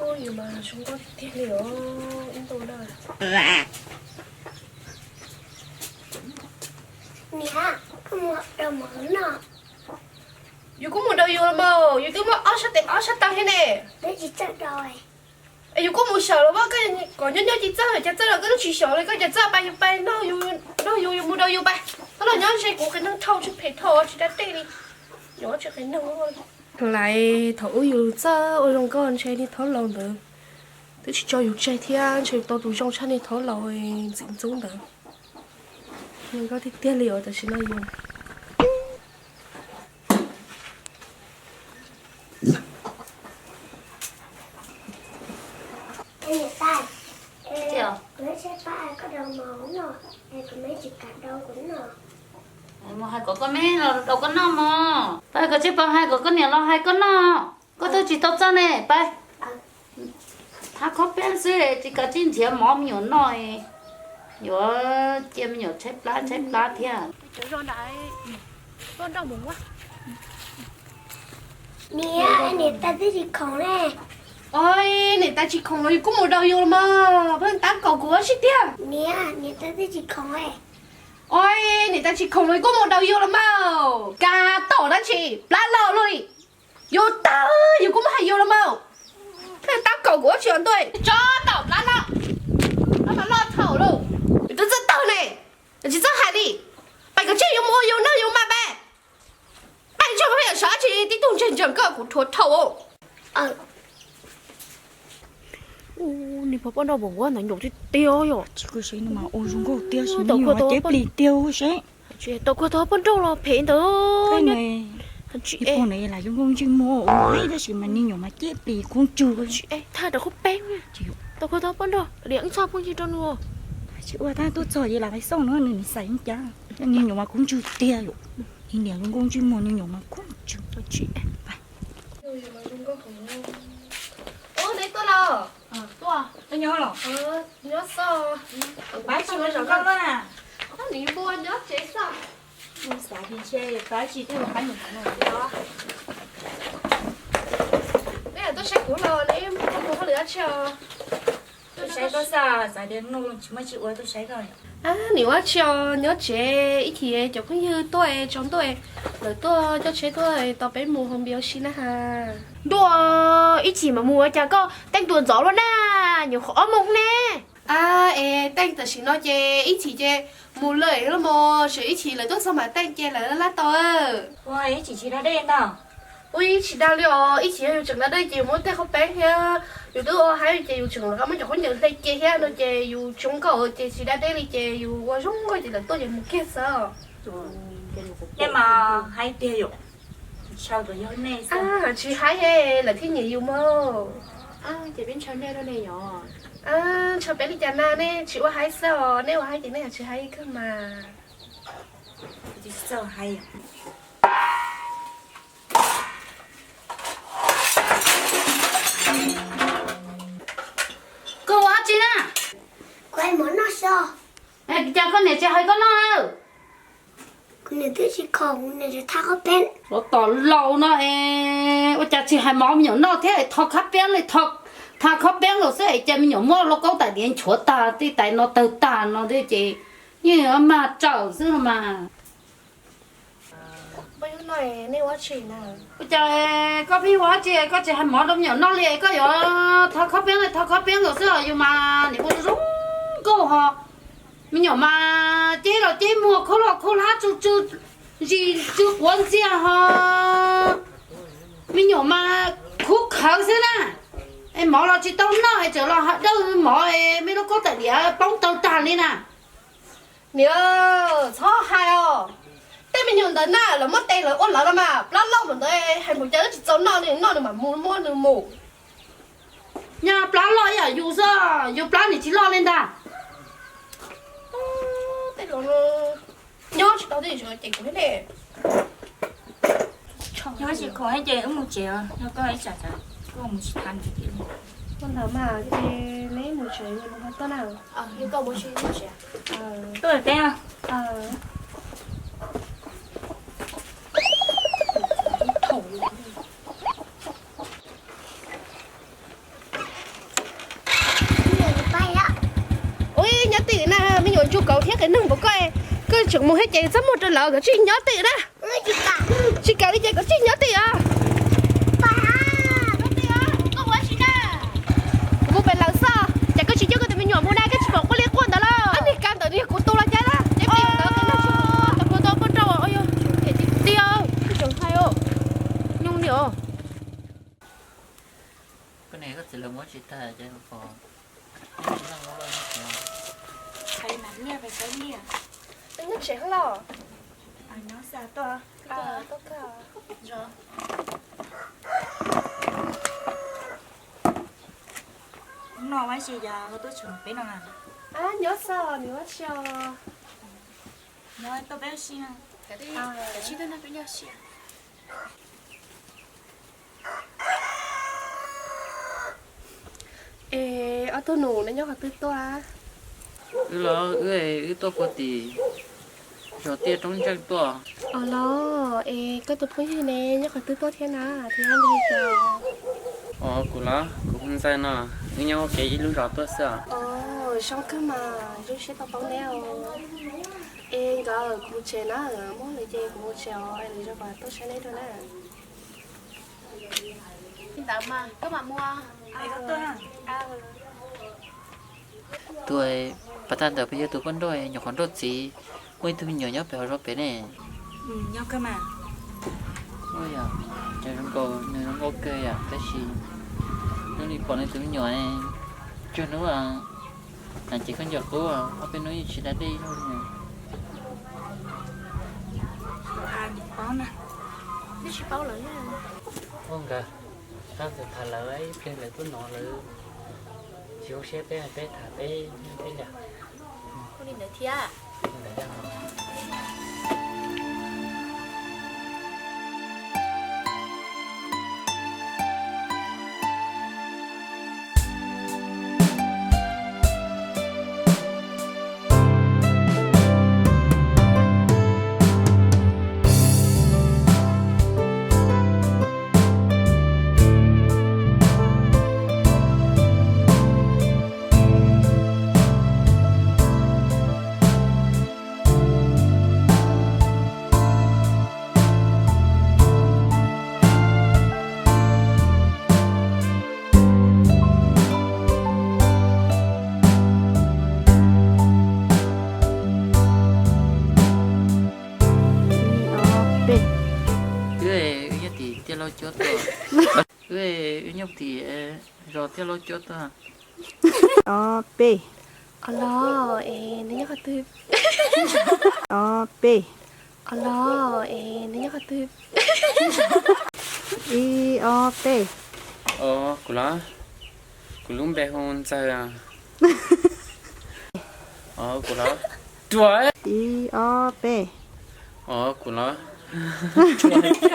Yus mas zoo nkauj tiag tiag li os, ib ntu na. Niam, koj mus daus mov noj. Yus kuj mus daus yus los mas, yus twb muaj ob sab tes ob sab taw thiab ne. Twb tsis txawj daus. Es yus kuj mus xyaum los mas, koj kom nyob nyob tsis txawj, cas txawj los koj twb tsis xyaum li, koj cas txawj pais yus pais nrog yus, nrog yus, yus mus daus yus pais. Txhob los nyob ntshe kuv qias neeg dhau, tsis phem dhau, tsis da dej li. Nyuam tsis qias neeg. Lais thaum ub yus txawj ua zoo nkauj ntshe niag thaub laus ntawd twb tsis tso yus tseg thiab, ntshe yus tau tus zoo tshaj niag thaub laus ntxim ntxub ntawd. Zoo nkauj tiag tiag li os, tam sim no yus Mus hais kom koj me los rau koj noj mog. Pab kom tsij pab hais kom koj niam los hais koj noj. Koj twb tsis tau txawj ne, pab. Thab khob peb xwb tsis kav tsij nrhiav mov me nyuam noj, yuav cia me nyuam tshaib plab tshaib plab thiab. Niam, niam tais twb tsis khoom ne. Oi, niam tais tsis khoom los yus kuj mus daus yus los mas, pheej tab kaum kuv ua si tiag. Niam, niam tais twb tsis khoom. Oi, niam tais tsis khoom los yus kuj mus daus yus los mas, kav tom dab tsi, plab loj luaj li. Yus tawg yus kuj muab hais yus los mas, pheej tab kaum kuv ua si os ntuj, tso tawm plab loj, plab mas loj thaum lauj, yus twb txawj tawg ne, tsis txawj hais li. Pais kom tsij yuav mus ua yus noj yus mas pais. Peb tsis pheej yam sav tsis tib tug ntseeg ntseeg koj kuv rhuav dhau. Niag pog poj nrauj npaum nkuav ntawd nyuam tiag tiag yom. Tsis koj saib no mas ua zoo nkauj tiag, tau kuag tau poj nrauj los phem ntawd. Ib pog ntawd lam zoo nkauj ntsej muag ua ib tab sis mas niag nyuam mas ceb plis koob tsug. Thaj rau qhov peb, tau kuag tau poj nrauj, liam ib txoj phooj ywg rau nws. Tsis ua tab tuaj txog ces lam xauj no nws xaiv cas. Niag nyuam mas koob tsug tiag yom. Niag niam zoo nkauj ntsej muag, niag nyuam mas koob tsug. Ub, neb tuaj los? Tuaj, nyob los? Nyob xwb. Pab tsis ua zoo nkauj na. Nws npua nyob tsev xwb. Xav tias ntshe pab tsis tuaj ua qab nyuam no. Neb tuaj saib kuv los neb tuaj mus hauj lwm dab tsi os? Tuaj saib koj xwb, xav tias nug tsis muaj tsis ua tuaj saib koj. Nws ua dab tsi os, nyob tsev ib chim cov phooj ywg tuaj tsaus ntuj, lawv tuaj coj tsheb tuaj tos peb mus hauv npias ua si na has. Ntuj, ib chim mas mus ua cas koj teej tuaj ntxov luaj na, nyuam qhuav ob moos ne. Es teej tam sim no ces ib chim ces mus lawm los mas, tseem ib chim lawv tuaj txog mam teej ces lawv lab tau. Ua ib chim tsis da dej ntag. Ua ib chim da li os, ib chim yog yus tseem da dej ces yus muab tej qhov peeb thiab yus twb ua haib ces yus tseem rov qab muab cov khaub ncaws hle kiag thiab no ces yus tsis zoo nkauj ces tsis da dej li ces yus ua zoo nkauj ces lawv tuaj ces mus kiag xwb. Nej mas haib tiag yom. Ntshaw tuaj yog nej xwb. Tsis haib lawv thiaj nyiam yus mas. Ces peb ntshaw nej los ne yom? Ntshaw peb li cas na, nej tsis ua haib xwb os, nej ua haib ces nej tsis haib kawg mas. Koj ua dab tsi na? Kuv hais mov noj xwb. Cas koj niam tsis hais koj noj na? Kuv niam twb tsis khoom, kuv niam tsis thab khob peeb. Ua tom laus no es ua cas tsis hais mov me nyuam noj thiab, thab khob peeb li, thab khob peeb los xwb es cas me nyuam muab lauj kaub tais diav nchuav tag, tej tais no tawg tag no thiab ces yeej mag tsawm xwb no mas. Ua cas koj pheej ua dab tsi koj tsis hais mov rau me nyuam noj li, koj yuav thab khob peeb li thab khob peeb los xwb os, yus mas niam ua zoo nkauj ho. Me nyuam mas ceb los ceb muag, khaub los khaub hlab, tsw tsw zis tsw quav ntxiag ho. Me nyuam mas khuv khawv xwb na. Es mov los tsis tau noj es tseem los dawj mov es me lauj kaub tais diav poob tawg tag li na. Niam, txhob hais os. Tej me nyuam ntawd na lawv muab tes lawv ua lawv los mas, plab loj npaum ntawd hais npaum cas twb tsis txaus noj, nws noj nws mam mus muab nws mus. Nyaj plab loj ib yam yus xwb, yus plab nim tsis loj li ntag. Tej laus nyob tsis tau tej ces kuv thiab ne. Nyob tsis khoom ces wb mus tsev, yog koj ib tsam koj mus tsis tau. Ua ntawd mas ces neb mus tsev, neb mus ho tuaj na. Yog koj mus tsev, mus tsev. Tuaj peb. Neeg npaum koj, koj tseem mus thiab ces txaj muag rau lawv, koj tsis nyob twj ywm na. Tsis kam li ces koj tsis nyob twj ywm os. Kuv mus pem lawv xwb, ces koj tsis coj koj tus me nyuam mus na, koj tsis pom quaj li quaj ntawd los? Niag kav ntawd yog kuv tus los cas na? Ces ntawd kuv tau poj nrauj, tiag, koj tseem hais os, nyoo li os. Koj niam koj txiv lawv muab tsis tag ces pom. Nyob tsev los? Noj ua si cas tuaj tseem peb no na? Nyob xwb, nws ua si os. Nyob tuaj peb ua si na. Es ob tug nus no nyob qhov twg tuaj? Wb los wb, wb tuaj puag tim zos Tiaj Roob Ntseej tuaj. Os los, es koj tus phooj ywg ne nyob qhov twg tuaj thiab na, thiab npe hu cas? Os, kuv los kuv hu Ntxawg no, wb nyob ua ke ib lub zos tuaj xwb os. Os, zoo kawg mas, zoo siab tau paub neb os. Es nkawd, kuv mus tsev na, muaj lus ces kuv mus tsev os, lwm zaus kuv tuaj saib neb dua na. Li ntawd mas koj mam mus. Tus pas tag ntawd puas yog tus poj nrauj nyuam qhuav nrauj txiv, muaj ib tug me nyuam nyob pem hauv zos pem ne? Yog, nws zoo nkauj kawg yom, tab sis hnub no pom nws tus me nyuam, tsuag hnub na ces koj nco qub, ob peb hnub yeej tsis da dej ib zaug li. Ua nkawd, tab sis tham lawv ib pliag lawv tuaj no lawv tsis zoo siab peb, peb tham peb nyob peb li. Ua li ntawd thiab. Wb nyob tim Tiaj Laub Cuab tuaj. Wb nyob tim zos Tiaj Laub Cuab tuaj. Ob peb. Os los, es neb nyob qhov twg? Ob peb. Os los, es neb nyob qhov twg? Ib ob peb. Os, kuv los, kuv lub npe hu Ntxawg. Os, kuv los, Ruam. Ib ob peb. Os, kuv los, Ruam.